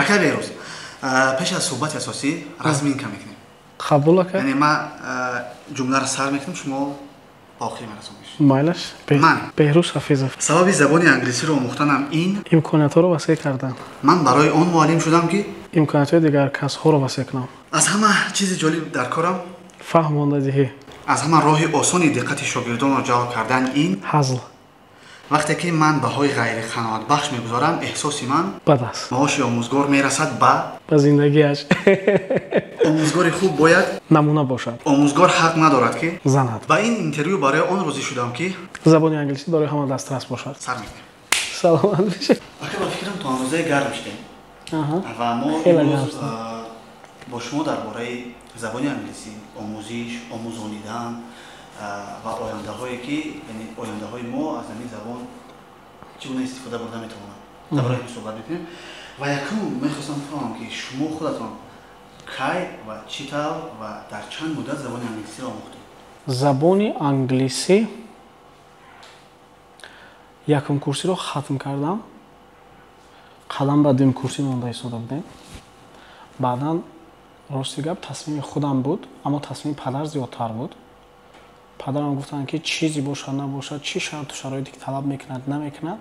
Ака Беҳрӯз, пеш аз суҳбати асосӣ разминка мекунем. Қабул, ака. Яъне ман ҷумларо сар мекунам, шумо ба охир мерасониш. Майлаш. Ман Беҳрӯз Ҳафизов. Сабаби забони англисиро омӯхтанам ин имкониятҳоро васеъ кардан. Ман барои он муаллим шудам, ки имкониятҳои дигар касҳоро васеъ кунам. Аз ҳама чизи ҷолиб дар корам фаҳмондадиҳӣ. Аз ҳама роҳи осони диққати шогирдонро ҷалб кардан ин ҳазл. Вақте ки ман баҳои ғайриқаноатбахш мегузорам, эҳсоси ман бад аст. Маоши омӯзгор мерасад ба ба зиндагиаш. Омӯзгори хуб бояд намуна бошад. Омӯзгор ҳақ надорад, ки занад. Ба ин интервю барои он розӣ шудам, ки забони англисӣ барои ҳама дастрас бошад. Сар мекунем. Саломат бошед. Ака, ба фикрам, то андозае гарм шудем ва мо имрӯз бо шумо дар бораи забони англисӣ, омӯзиш, омӯзонидан ва ояндаҳое ки, яъне ояндаҳои мо аз ҳамин забон чӣ гуна истифода бурда метавонанд, дар бораи ин суҳбат мекунем. Ва якум мехостам фаҳмам, ки шумо худатон кай ва чӣ тавр ва дар чанд муддат забони англисиро омӯхтед? Забони англисӣ якум курсиро хатм кардам, қадам ба дуюм курсӣ монда истода будем. Баъдан, рости гап, тасмими худам буд, аммо тасмими падар зиёдтар буд. Падарам гуфтанд, ки чизе бошад, набошад, чӣ шарту шароите ки талаб мекунад, намекунад,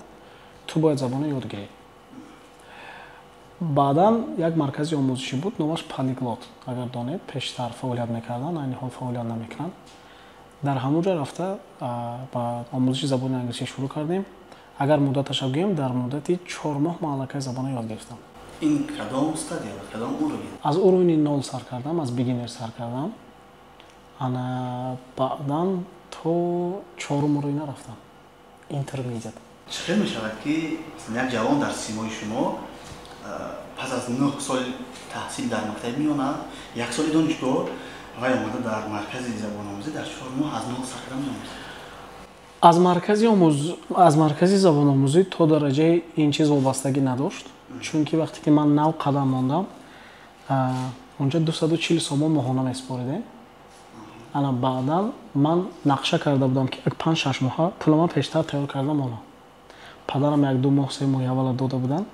ту бояд забонро ёд гирӣ. Баъдан як маркази омӯзишӣ буд, номаш Полиглот, агар донед, пештар фаъолият мекарданд, айни ҳол фаъолият намекунанд. Дар ҳамон ҷо рафта ба омӯзиши забони англисӣ шурӯъ кардем. Агар муддаташа гӯем, дар муддати 4 моҳ ман аллакай забонро ёд гирифтам. Ин кадом стадия буд, кадом уровень? Аз уровени нол сар кардам, аз beginner сар кардам. Ана баъдан то чорум уровена рафтам, intermediate. Чӣ хел мешавад, ки як ҷавон дар симои шумо пас аз 9 соли таҳсил дар мактаби миёна, як соли донишгоҳ, вай омада дар маркази забономӯзӣ дар 4 моҳ аз нол сар карда меомӯзад? Аз маркази забономӯзӣ то дараҷаи ин чиз вобастагӣ надошт, чунки вақте ки ман нав қадам мондам, онҷа 240 сомон моҳона месупоридем. Ана баъдан ман нақша карда будам, ки як 5-6 моҳа пулама пештар тайёр карда монам. Падарам як 2 моҳ, 3 моҳи аввала дода буданд,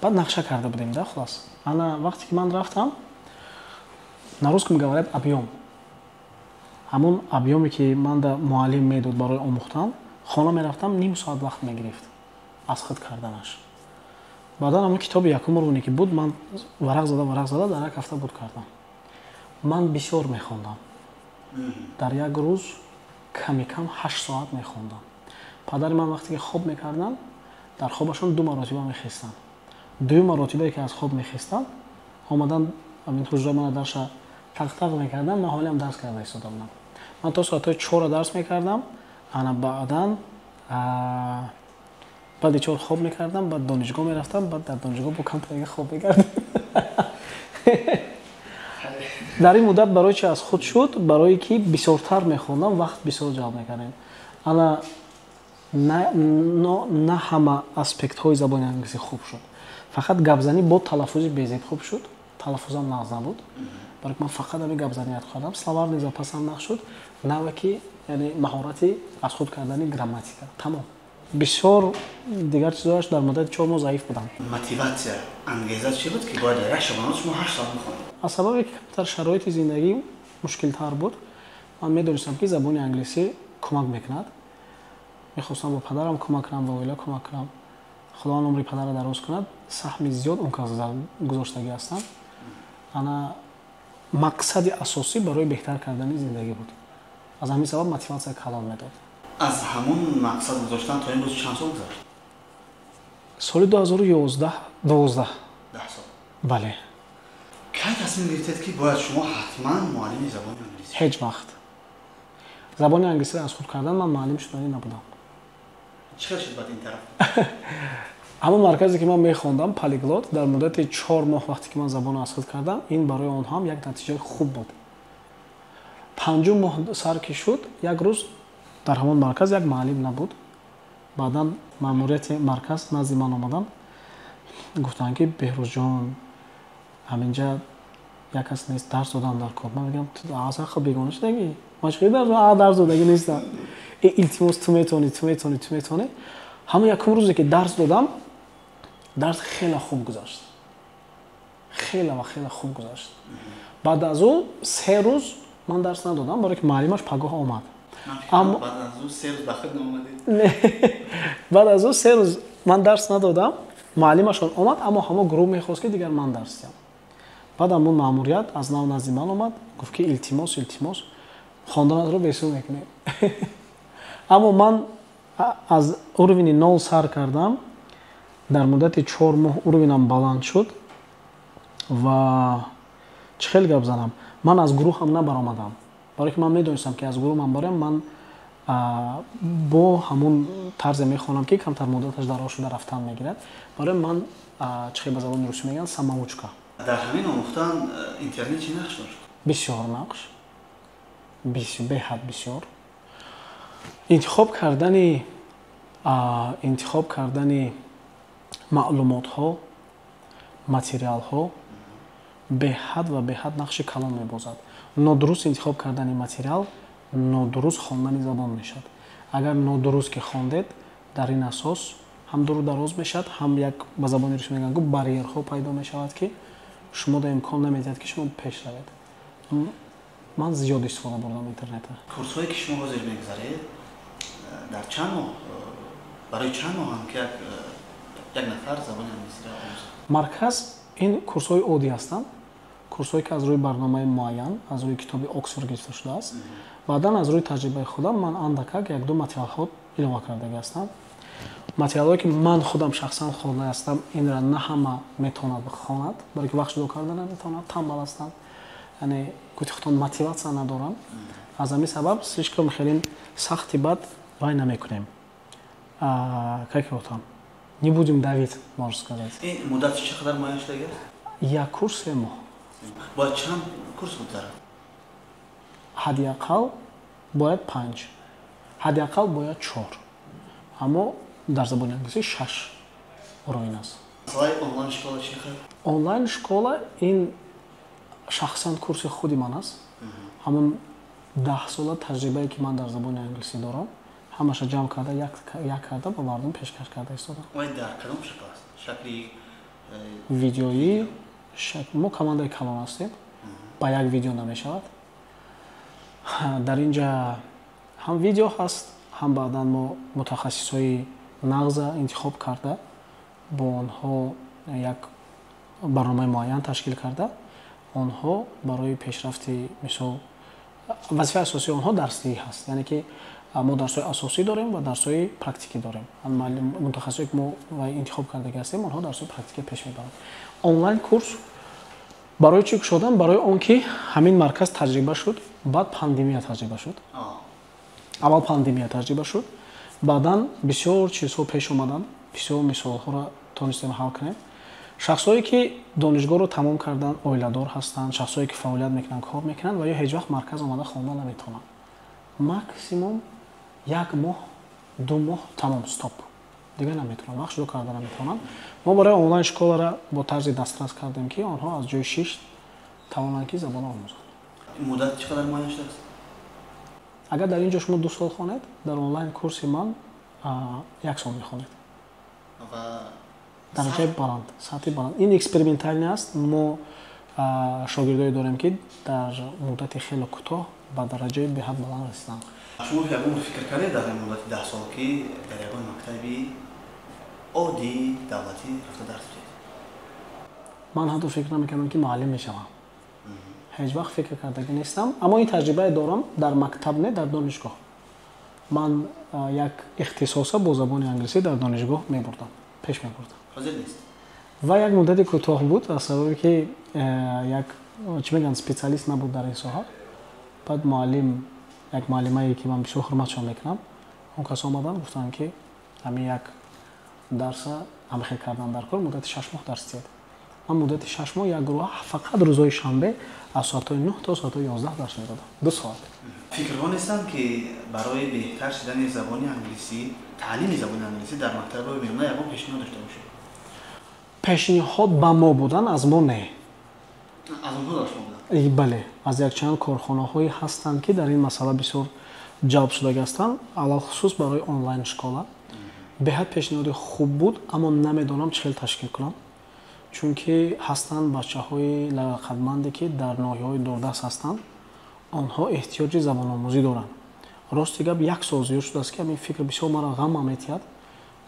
баъд нақша карда будем да. Хулас, ана вақте ки ман рафтам, на русском говорят объем, ҳамон объёме ки ман да муаллим медод барои омӯхтан, хона мерафтам, ним соат вақт мегирифт аз худ карданаш. Баъдан ҳамон китоби якум уровне ки буд, ман варақ зада, варақ зада дар як ҳафта буд кардам. Ман бисёр мехондам, дар як рӯз ками кам 8 соат мехондам. Падари ман вақте ки хоб мекарданд, дар хобашон ду маротиба мехестанд. Дуюм маротибае ки аз хоб мехестанд, омадан ҳамин ҳуҷра мана дарша тақ-тақ мекардам, ман ҳолиам дарс карда истода будам. Ман то соатҳои 4-а дарс мекардам. Ана баъдан баъди 4 хоб мекардам, баъд донишгоҳ мерафтам, баъд дар донишгоҳ бо камтарига хоб мекардам. Дар ин муддат барои чи аз худ шуд? Барое ки бисёртар мехондам, вақт бисёр ҷалб мекардем. Ана на ҳама аспектҳои забони англисӣ хуб шуд, фақат гапзанӣ бо талаффузи безеб хуб шуд. Талаффузам нағз набуд, барои ман фақат ҳамин гапзаният кардам. Словарный запасам нағз шуд, наваки, яъне маҳорати аз худ кардани грамматика, тамом. Бисёр дигар чизояш дар муддати 4 моҳ заиф будам. Мотиватсия, ангеза чӣ буд, ки бояд дар як шабонарӯз шумо 8 соат бихонед? Аз сабабе ки камтар шароити зиндагӣ мушкилтар буд, ман медонистам, ки забони англисӣ кӯмак мекунад. Мехостам бо падарам кӯмак кунам, ба оила кӯмак кунам. Худованд умри падарро дароз кунад, саҳми зиёд он кас гузоштагӣ ҳастам. Ана мақсади асосӣ барои беҳтар кардани зиндагӣ буд. Аз ҳамин сабаб мотиватсия калон медод. Аз ҳамон мақсад гузоштан то имрӯз чанд сол гузашт? Соли 2011, 12. 10 сол. Бале. Кай тасмим гирифтед, ки бояд шумо ҳатман муаллими забони англисӣ? Ҳеҷ вақт забони англисиро аз худ кардан ман муаллим шуданӣ набудам. Чӣ хел шуд баъд ин тараф? Ҳамон марказе ки ман мехондам, Полиглот, дар муддати 4 моҳ вақте ки ман забонро аз худ кардам, ин барои онҳо ҳам як натиҷаи хуб буд. Панҷум моҳ сар ки шуд, як рӯз дар ҳамон марказ як муаллим набуд. Баъдан маъмурияти марказ назди ман омаданд, гуфтанд, ки Беҳрӯзҷон, ҳаминҷа як кас нест, дарс додан дар кор. Ман мегӯям, аз ҳаққа бегона шудагӣ, ман чӣ дарс додагӣ нестам. Э, илтимос, ту метавонӣ, ту метавонӣ, ту метавонӣ. Ҳамон якум рӯзе ки дарс додам, дарс хеле хуб гузашт. Хеле ва хеле хуб гузашт. Баъд аз ӯ 3 рӯз ман дарс надодам, барое ки муаллимаш пагоҳ омад. Баъд аз ӯ 3 рӯз ман дарс надодам, муаллимашон омад, аммо ҳамо гурӯҳ мехост, ки дигар ман дарс диҳам. Баъд ҳамон маъмурият аз нав назди ман омад, гуфт, ки илтимос, илтимос, хонданатро бесӯ мекунем. Аммо ман аз уровень и нол сар кардам, дар муддати 4 моҳ уровень ам баланд шуд. Ва чӣ хел гап занам, ман аз гурӯҳам набаромадам, барое ки ман медонистам, ки аз гурӯҳ ман бароям, ман бо ҳамун тарзе мехонам, ки камтар муддаташ дароз шуда рафтан мегирад. Барои ман, чӣ хел ба забони русӣ мегӯянд, самоучка. Дар ҳамин омӯхтан интернет чӣ нақш дошт? Бисёр нақш, беҳад бисёр. Интихоб кардани маълумотҳо, материалҳо беҳад ва беҳад нақши калон мебозад. Нодуруст интихоб кардани материал нодуруст хондани забон мешавад. Агар нодуруст ки хондед, дар ин асос ҳам дуру дароз мешавад, ҳам як, ба забони русӣ мегӯянд, барьерҳо пайдо мешавад, ки шумо да имкон намедиҳад, ки шумо пеш равед. Ман зиёд истифода бурдам интернета. Курсҳое, ки шумо ҳозир мегузаред, дар чанд моҳ, барои чанд моҳ ҳам ки як нафар забони англисиро омӯзад? Марказ ин курсҳои оддӣ ҳастанд, курсҳое, ки аз рӯи барномаи муайян, аз рӯи китоби Оксфорд гирифта шудааст. Баъдан аз рӯи таҷрибаи худам ман андакак якду материалҳо илова кардагӣ ҳастам. Материалҳое, ки ман худам шахсан хонда ҳастам, инра на ҳама метавонад бихонад, барое ки вақт ҷудо карда наметавонад, тамбал ҳастанд, яъне гуфти худтон, мотиватсия надорам. Аз ҳамин сабаб слишком хеле сахти бад вай намекунем, как его там, не будем давить, можно сказать. Ин муддати чӣ қадар муайян шудагиаст? Як курс 3 моҳ. Бояд чанд курс гузарад? Ҳадди ақал бояд панҷ, ҳадди ақал бояд чор, аммо дар забони англисӣ шаш уровень аст. Масъалаи онлайн школа чӣ хел? Онлайн школа ин шахсан курси худи ман аст. Ҳамон 10 сола таҷрибае, ки ман дар забони англисӣ дорам, ҳамаша ҷамъ карда, як карда, ба мардум пешкаш карда истодам. Вай дар кадом шакл аст? Шакли видеоӣ. Мо командаи калон ҳастем, ба як видео намешавад. Дар ин ҷа ҳам видео ҳаст, ҳам баъдан мо мутахассисҳои нағза интихоб карда, бо онҳо як барномаи муайян ташкил карда, онҳо барои пешрафти, мисол, вазифаи асосии онҳо дарсдиҳӣ ҳаст. Яъне ки мо дарсҳои асосӣ дорем ва дарсҳои практикӣ дорем. Мутахассисое, ки мо интихоб кардагӣ ҳастем, онҳо дарсҳои практикӣ пеш мебаранд. Онлайн курс барои чӣ кушодам? Барои он ки ҳамин марказ таҷриба шуд, баъд пандемия таҷриба шуд. Аввал пандемия таҷриба шуд, баъдан бисёр чизҳо пеш омаданд, бисёр мисолҳоро тонистем ҳал кунем. Шахсҳое, ки донишгоҳро тамом карданд, оиладор ҳастанд, шахсҳое, ки фаъолият мекунанд, кор мекунанд ва ё ҳеҷ вақт марказ омада хонда наметавонанд, максимум як моҳ, 2 моҳ, тамом, стоп, дигар наметавонанд, вақт ҷудо карда наметавонанд. Мо барои онлайн школаро бо тарзи дастрас кардем, ки онҳо аз ҷои шишт тавонанд, ки забонро омӯзанд. Муддат чӣ қадар муайян шудааст? Агар дар ин ҷо шумо 2 сол хонед, дар онлайн курси ман як сол мехонед. Дараҷаи баланд, сатҳи баланд. Ин экспериментальный аст. Мо шогирдое дорем, ки дар муддати хеле кӯтоҳ ба дараҷаи беҳад баланд расиданд. Шумо ягон фикр кардед дар ин муддати 10 сол, ки дар ягон мактаби оддии давлатӣ рафта дарс бидиҳед? Ман ҳатто фикр намекардам, ки муаллим мешавам. Ҳеҷ вақт фикр кардагӣ нестам, аммо ин таҷрибае дорам дар мактаб, не, дар донишгоҳ. Ман як ихтисоса бо забони англисӣ дар донишгоҳ мебурдам, пеш мебурдам. Ҳозир нест? Ва як муддати кӯтоҳ буд, аз сабабе ки як, чӣ мегӯянд, специалист набуд дар ин соҳа. Баъд муаллим, як муаллимае, ки ман бисёр ҳурматшон мекунам, он кас омаданд, гуфтанд, ки ҳамин як дарса ҳамихел кардан дар кор, муддати 6 моҳ дарс диҳед. Ман муддати 6 моҳ як гурӯҳ фақат рӯзҳои шанбе аз соатҳои 9 то соатҳои 11 дарс медодам, 2 соат. Фикрҳо нестанд, ки барои беҳтар шудани забони англисӣ, таълими забони англисӣ дар мактабҳои миёна ягон пешниҳод дошта бошед? Пешниҳод ба мо будан, аз мо не. Аз онҳо дар шумо буданд? Бале, аз якчанд корхонаҳое ҳастанд, ки дар ин масъала бисёр ҷалб шудагӣ ҳастанд, алалхусус барои онлайн школа. Беҳад пешниҳоди хуб буд, аммо намедонам чӣ хел ташкил кунам. Чунки ҳастанд бачаҳои лаёқатманде, ки дар ноҳияҳои дурдаст ҳастанд, онҳо эҳтиёҷи забономӯзӣ доранд. Рости гап, як сол зиёд шудааст, ки ҳамин фикр бисёр маро ғамам метиҳад.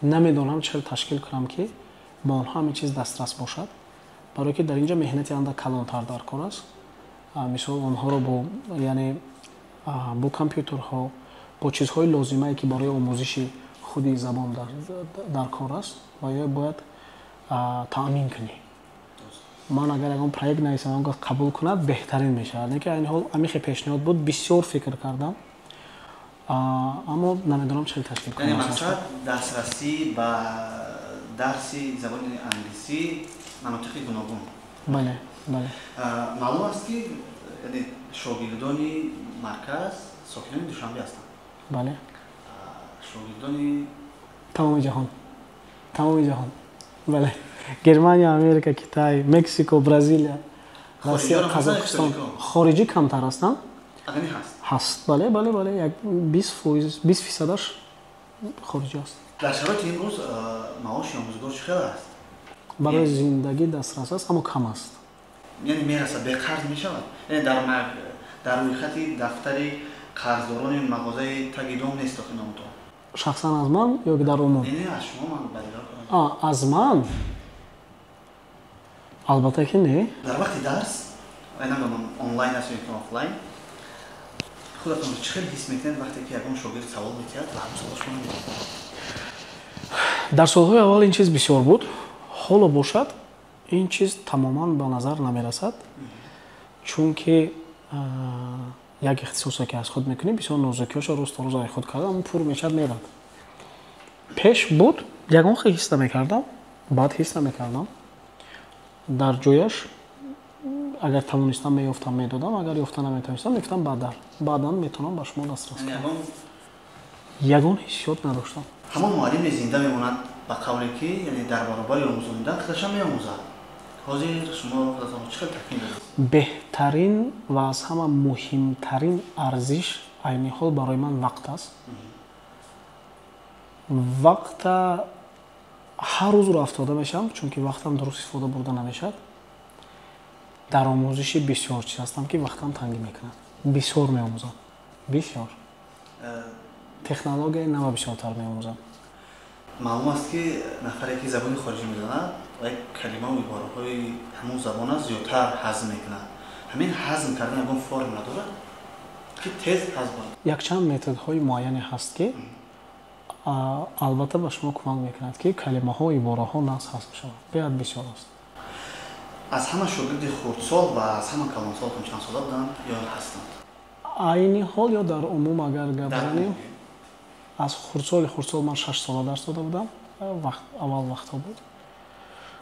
Намедонам, чӣ хел ташкил кунам, ки ба онҳо ҳамин чиз дастрас бошад, барое ки дар ин ҷо меҳнати андак калонтар дар кор аст. Мисол, онҳоро бо, яъне, бо компютерҳо, бо чизҳои лозимае, ки барои омӯзиши худи забон дар кор аст, ва ё бояд таъмин кунӣ. Ман агар ягон проект нависам, он гоҳ қабул кунад, беҳтарин мешавад. Не ки айни ҳол амихе пешниҳод буд, бисёр фикр кардам, аммо намедонам, чӣ хел ташкил Яъне кунам. мақсад дастрасӣ ба дарси забони англисӣ манотиқи гуногун. Бале. Маълум аст, ки, яъне, шогирдони марказ сокинони Душанбе ҳастанд. Бале. Шогирдони Тамоми ҷаҳон, тамоми ҷаҳон, бале: Германия, Америка, Китай, Мексико, Бразилия, Россия. Хориҷиён ҳастанд? Қазоқистон. Тоҷикон? Хориҷӣ камтар ҳастанд. Агани ҳаст? Ҳаст, бале, як 20%, 20 фисадаш хориҷӣ аст. Дар шароити имрӯз маоши омӯзгор чӣ хел аст? Барои зиндагӣ дастрас аст, аммо кам аст. Яъне мерасад, беқарз мешавад? Яъне дар рӯйхати дафтари қарздорони мағозаи таги дом нест охи номтон? Шахсан аз ман ё ки дар умум? Не, аз шумо ман бадило кардам. Аз ман албатта ки не. Дар вақти дарс, намедонам, онлайн аст ё ки офлайн, худатонро чӣ хел ҳис мекунед, вақте ки ягон шогирд савол метиҳад ва ҳамон савол шумо намедиҳед? Дар солҳои аввал ин чиз бисёр буд, ҳоло бошад, ин чиз тамоман ба назар намерасад, чунки як ихтисосе, ки аз худ мекунӣ, бисёр нозукиҳошо рӯз то рӯз ай худ карда, ҳамон пур мешавад, мерад. Пеш буд, ягон хел ҳис намекардам, баъд ҳис намекардам. Дар ҷояш агар тавонистам, меёфтам, медодам, агар ёфта наметавонистам, мегуфтам, баъдан метавонам ба шумо дастрас Яъне кунам. Ягон Ягон ҳиссиёт надоштам. Ҳамон муаллиме зинда мемонад, ба қавле ки, яъне, дар баробари омӯзонидан худашам меомӯзад. Ҳозир шумо худатонро чӣ хел такмил додед? Беҳтарин ва аз ҳама муҳимтарин арзиш айни ҳол барои ман вақт аст. Вақта ҳар рӯз афтода мешавам, чунки вақтам дуруст истифода бурда намешавад. Дар омӯзиши бисёр чиз ҳастам, ки вақтам тангӣ мекунад. Бисёр меомӯзам, бисёр технологияи нава бисёртар меомӯзам. Маълум аст, ки нафаре, ки забони хориҷӣ медонад, як калимаву ибораҳои ҳамон забона зиёдтар ҳазм мекунад. Ҳамин ҳазм кардан ягон формула дорад, ки тез ҳазм кунад? Якчанд методҳои муайяне ҳаст, ки албатта ба шумо кӯмак мекунад, ки калимаҳо, ибораҳо нағз ҳазм шавад. Беҳад бисёр аст. Аз ҳама шогирди хурдсол ва аз ҳама калонсолтон чанд сола буданд ё ҳастанд? Айни ҳол ё дар умум агар гап Дар занем? умум. Аз хурдсоли хурдсол ман 6 сола дарс дода будам, вақт аввал вақтҳо буд.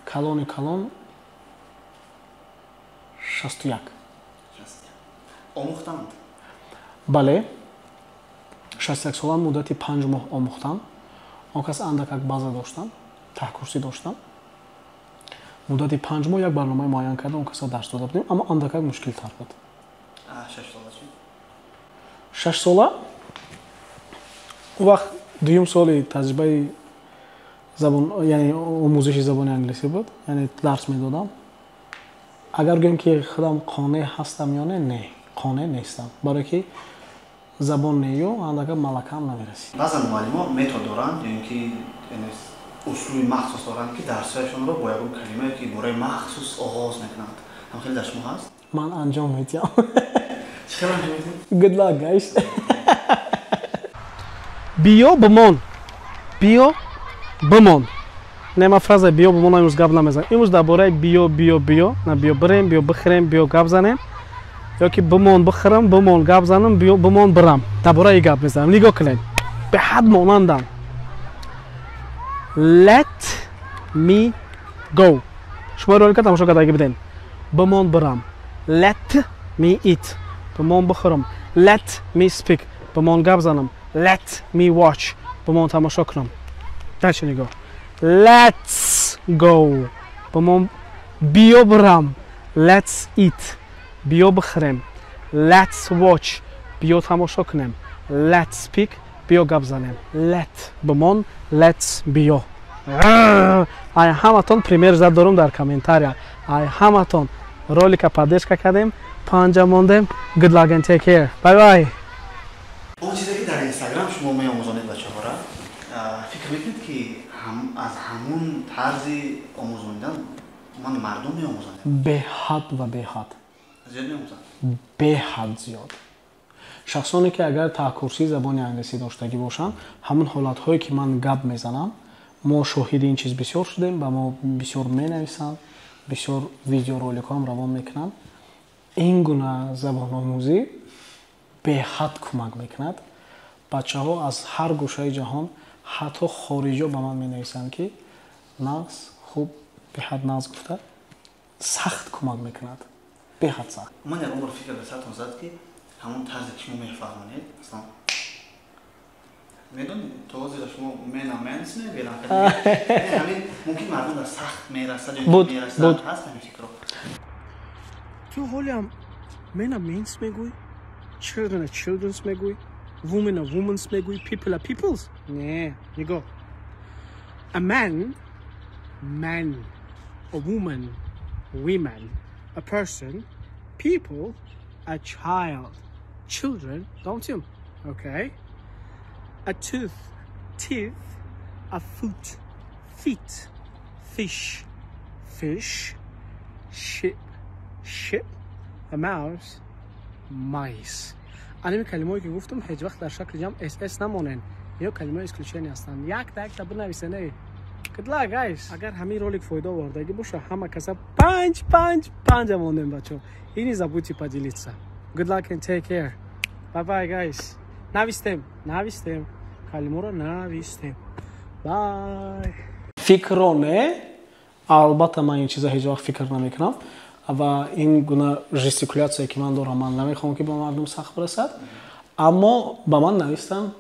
Калони калон 61. Омӯхтанд? Бале, 61 сола муддати 5 моҳ омӯхтам. Он кас андакак база доштам, таҳкурсӣ доштам. Муддати 5 моҳ як барномаи муайян карда, он каса дарс дода будем, аммо андакак мушкилтар буд. 6 сола чӣ? 6 сола он вақт дуюм соли таҷрибаи забон, яъне омӯзиши забони англисӣ буд, яъне дарс медодам. Агар гӯем, ки худам қонеъ ҳастам ё не, не, қонеъ нестам, барое ки забон нею андака малакаам намерасид. Баъзан муаллимо метод доранд ё ин ки, яъне, услуби махсус доранд, ки дарсҳояшонро бо ягон калимае ки ибораи махсус оғоз мекунанд. Ҳам хеле дар шумо ҳаст? Ман анҷом медиҳам. Чӣ хел анҷом медиҳед? Good luck, guys. Биё, бимон, биё, бимон. Не, ман фраза «биё, бимон» имрӯз гап намезанам. Имрӯз дар бораи биё, биё, биё, на биё бирем, биё бихӯрем, биё гап занем, ё ки бимон бихӯрам, бимон гап занам, биё, бимон бирам, дар бораи гап мезанам. Нигоҳ кунед, беҳад монандам. Let me go. Шумо ролика тамошо кардаги будем. Бимон бирам. Let me eat. Бимон бихӯрам. Let me speak. Бимон гап занам. Let me watch. Бимон тамошо кунам. Дальше нигоҳ. Let's go. Бимон, биё бирам. Let's eat. Биё бихӯрем. Let's watch. Биё тамошо кунем. Let's speak. Биё гап занем. Let бимон, let's биё. Ай ҳаматон пример зад дорум дар комментария. Ай ҳаматон ролика поддержка кардем, панҷа мондем. Good luck and take care. Bye bye. Он чизе ки дар Инстаграм шумо меомӯзонед бачаҳоро, фикр мекунед, ки аз ҳамун тарзи омӯзонидан ман мардум меомӯзонед? Беҳад ва беҳад. Зиёд меомӯзанд? Беҳад зиёд. Шахсоне ки агар таҳкурсии забони англисӣ доштагӣ бошанд, ҳамун ҳолатҳое ки ман гап мезанам, мо шоҳиди ин чиз бисёр шудем, ба мо бисёр менависанд, бисёр видеороликҳоам равон мекунанд. Ин гуна забономӯзӣ беҳад кӯмак мекунад. Бачаҳо аз ҳар гӯшаи ҷаҳон, ҳатто хориҷиҳо ба ман менависанд, ки нағз, хуб, беҳад нағз гуфта, сахт кӯмак мекунад, беҳад сахт. Ман ягон бор фикр ба сартон зад, ки ҳамон тарзе ки шумо мефаҳмонед, масалан, медонед, то ҳозира шумо мена менс мебинам, ҳамин мумкин мардум дар сахт мерасад ё мерасад, ҳаст ҳамин фикро? Ту ҳолиам мена менс мегӯй, children childrens мегӯй, women womens мегӯй, people peoples. Не, нигоҳ: a man, men, a woman, women, a person, people, a child, children, don't you? Okay. A tooth, teeth, a foot, feet, fish, fish, ship, ship, a mouse, mice. Аними калимаое ки гуфтам, ҳеҷ вақт дар шакли ҷамъ ss намонен ё калимаи исключение ҳастанд. Якта якта бинависен. Good luck, guys. Агар ҳамин ролик фоида овардагӣ боша, ҳама каса панҷ, панҷ, панҷа мондем, бачо. И не забудьте поделиться. Good luck and take care. Bye bye, guys. Навистем, навистем, калимаро навистем. Bye. Фикро не, албатта, ман ин чиза ҳеҷ вақт фикр намекунам ва ин гуна жестикуляция ки ман дорам, ман намехоҳам, ки ба мардум сахт бирасад. Аммо ба ман навистам: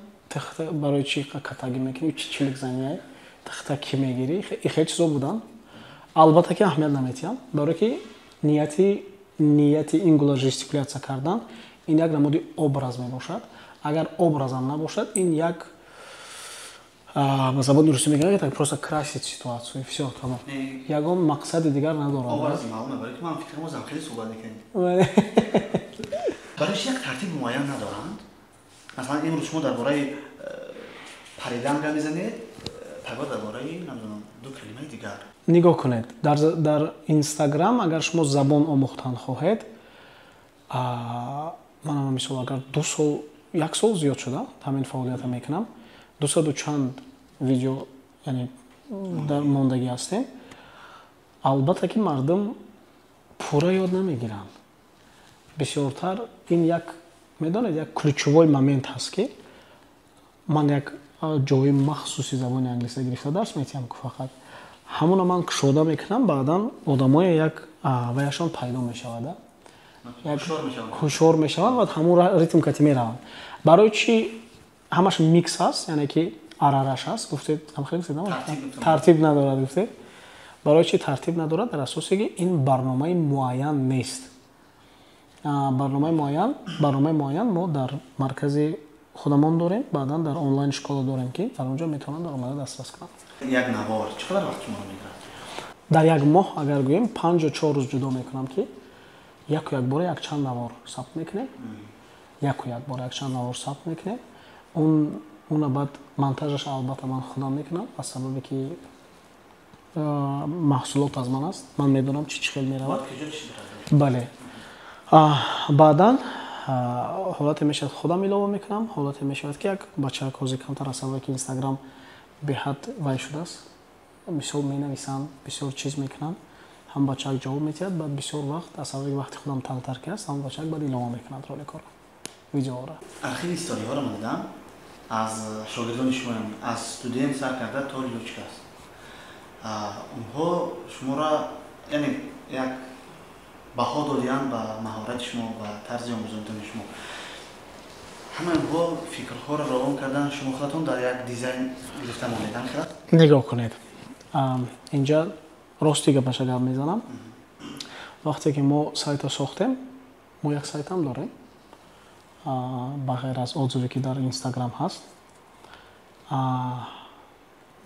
барои чӣ катагӣ мекунӣ, чи чилик занияй, тахта кӣ мегирӣ? И хеле чизо буданд. Албатта ки аҳамият наметиҳам, барое ки нияти ин гуна жестикуляция кардан ин як намуди образ мебошад. Агар образам набошад, ин як, ба забони русӣ мегӯянд, так просто красить ситуацию, и всё, тамом, ягон мақсади дигар надорад. Образи маълуме, барои ки ман фикрам озам хеле суҳбат мекунем. Барои чи як тартиби муайян надоранд? Масалан, имрӯз шумо дар бораи паридан гап мезанед, пагоҳ дар бораи, намедонам, ду калимаи дигар. Нигоҳ кунед, дар Инстаграм агар шумо забон омӯхтан хоҳед, манам мисол, агар 2 сол, як сол зиёд шуда ҳамин фаъолията мекунам, дусаду чанд видео, яъне дар мондагӣ ҳастем. Албатта ки мардум пурра ёд намегиранд. Бисёртар ин як, медонед, як ключевой момент ҳаст, ки ман як ҷои махсуси забони англиса гирифта дарс метиҳам, ки фақат ҳамона ман кушода мекунам, баъдан одамое як ваяшон пайдо мешавад, ҳушёр мешаванд ва ҳамон ритм кати мераванд. Барои чи ҳамаш микс аст, яъне ки арараш аст, гуфтед, тартиб надорад гуфтед. Барои чи тартиб надорад? Дар асосе ки ин барномаи муайян нест. Барномаи муайян мо дар маркази худамон дорем, баъдан дар онлайн школа дорем, ки дар он ҷо метавонанд дар омада дастрас кунанд. Як навор чӣ қадар вақт шуморо мегирад? Дар як моҳ агар гӯем, 54 рӯз ҷудо мекунам, ки яку якбора якчанд навор сабт мекунем, яку якбора якчанд навор сабт мекунем. Уна баъд монтажаш албатта ман худам мекунам, аз сабабе ки маҳсулот аз ман аст, ман медонам чӣ чӣ хел меравад. Бале, баъдан ҳолате мешавад, худам илова мекунам, ҳолате мешавад, ки як бачаак ҳозир камтар, аз сабабе ки Инстаграм беҳад вай шудааст, бисёр менависанд, бисёр чиз мекунанд, ҳам бачаак ҷавоб метиҳад. Баъд бисёр вақт, аз сабаби вақти худам тангтар ки аст, ҳам бачаак баъд илова мекунад роликҳоро, видеоҳоро. Архиви историҳоро ман дидам аз шогирдони шумоям, аз студент сар карда то лётчик аст. Онҳо шуморо, яъне, як баҳо додиянд ба маҳорати шумо, ба тарзи омӯзонидани шумо. Ҳамаи онҳо фикрҳоро равон кардан, шумо худатон дар як дизайн гирифта монедан хелат? Нигоҳ кунед, инҷа рости гапаша гап мезанам. Вақте ки мо сайта сохтем, мо як сайтам дорем, ба ғайр аз отзыве, ки дар Инстаграм ҳаст.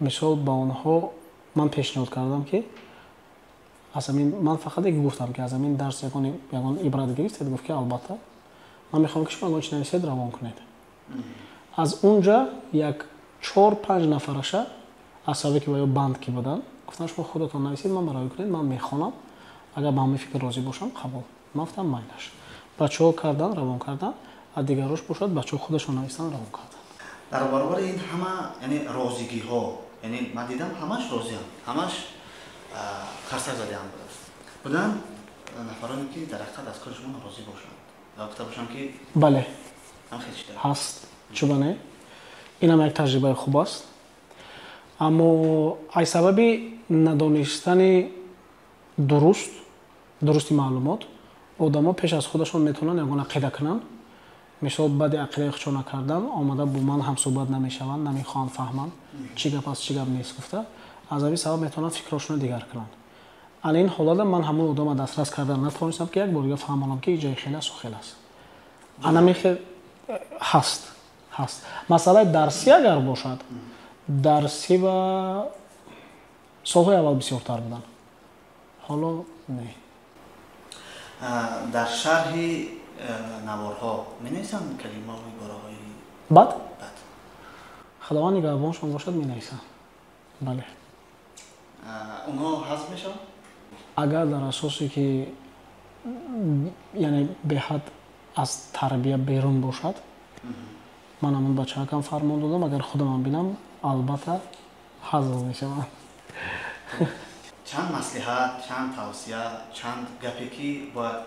Мисол, ба онҳо ман пешниҳод кардам, ки аз ҳамин, ман фақат як гуфтам, ки аз ҳамин дарс ягон ибрат гирифтед? Гуфт, ки албатта, ман мехоҳам, ки шумо ягон чи нависед, равон кунед. Аз унҷа як чор панҷ нафараша, аз сабабе ки ё банд ки буданд, гуфтанд, шумо худатон нависед, ман барои кунед, ман мехонам, агар ба ҳамин фикр розӣ бошам, қабул. Ман гуфтам, майлаш. Бачаҳо кардан, равон кардан, а дигарош бошад, бачаҳо худашон навистан, равон кардан. Дар баробари ин ҳама, яъне розигиҳо, яъне ман дидам, ҳамаш розиам, ҳамаш қарсак задаам будааст, буданд нафароне, ки дар ҳақиқат аз кори шумо норозӣ бошанд ва гуфта бошам, ки Бале, ҳаст, чуба не, инам як таҷрибаи хуб аст. Аммо ай сабаби надонистани дурусти маълумот одамо пеш аз худашон метавонанд ягон ақида кунанд. Мисол, баъди ақидаи худшон накардан, омада бо ман ҳамсӯҳбат намешаванд, намехоҳанд фаҳманд, чӣ гап аст, чӣ гап нест гуфта. Аз ҳамин сабаб метавонанд фикрҳошонро дигар кунанд. Ана ин ҳолата ман ҳамон одама дастрас кардан натавонистам, ки як бор дига фаҳмонам, ки иҷои хел асту хел аст. Ана хел ҳаст. Масъалаи дарсӣ агар бошад, дарсӣ ва солҳои аввал бисёртар буданд, ҳоло не. Дар шарҳи наворҳо менависанд калимаву ибораҳои бад? Бад. Худованд нигаҳбоншон бошад, менависанд, бале. Онҳо ҳазф мешаванд? Агар дар асосе ки, яъне беҳад аз тарбия берун бошад, ман ҳамон бачаакам фармон додам, агар худамам бинам, албатта ҳазф мешаванд. Чанд маслиҳат, чанд тавсия, чанд гапе, ки бояд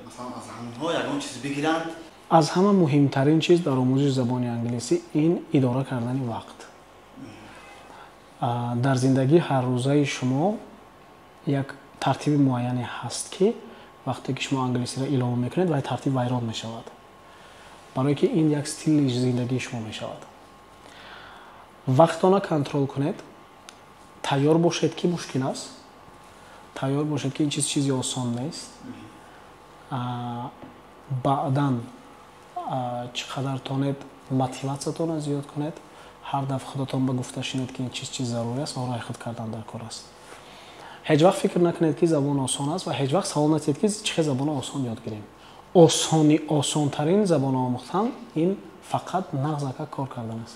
масалан аз ҳамонҳо ягон чиз бигиранд? Аз ҳама муҳимтарин чиз дар омӯзиши забони англисӣ ин идора кардани вақт. Дар зиндагии ҳаррӯзаи шумо як тартиби муайяне ҳаст, ки вақте ки шумо англисиро илова мекунед, вай тартиб вайрон мешавад, барое ки ин як стили зиндагии шумо мешавад. Вақтона контрол кунед, тайёр бошед, ки мушкил аст, тайёр бошед, ки ин чиз чизи осон нест. Баъдан чӣ қадар тонед, мотиватсиятонро зиёд кунед, ҳар дафъа худатон ба гуфта шинед, ки ин чиз чиз зарур аст ва роҳи худ кардан дар кор аст. Ҳеҷ вақт фикр накунед, ки забон осон аст, ва ҳеҷ вақт савол натиҳед, ки чӣ хел забонро осон ёд гирем. Осони осонтарин забон омӯхтан ин фақат нағзака кор кардан аст.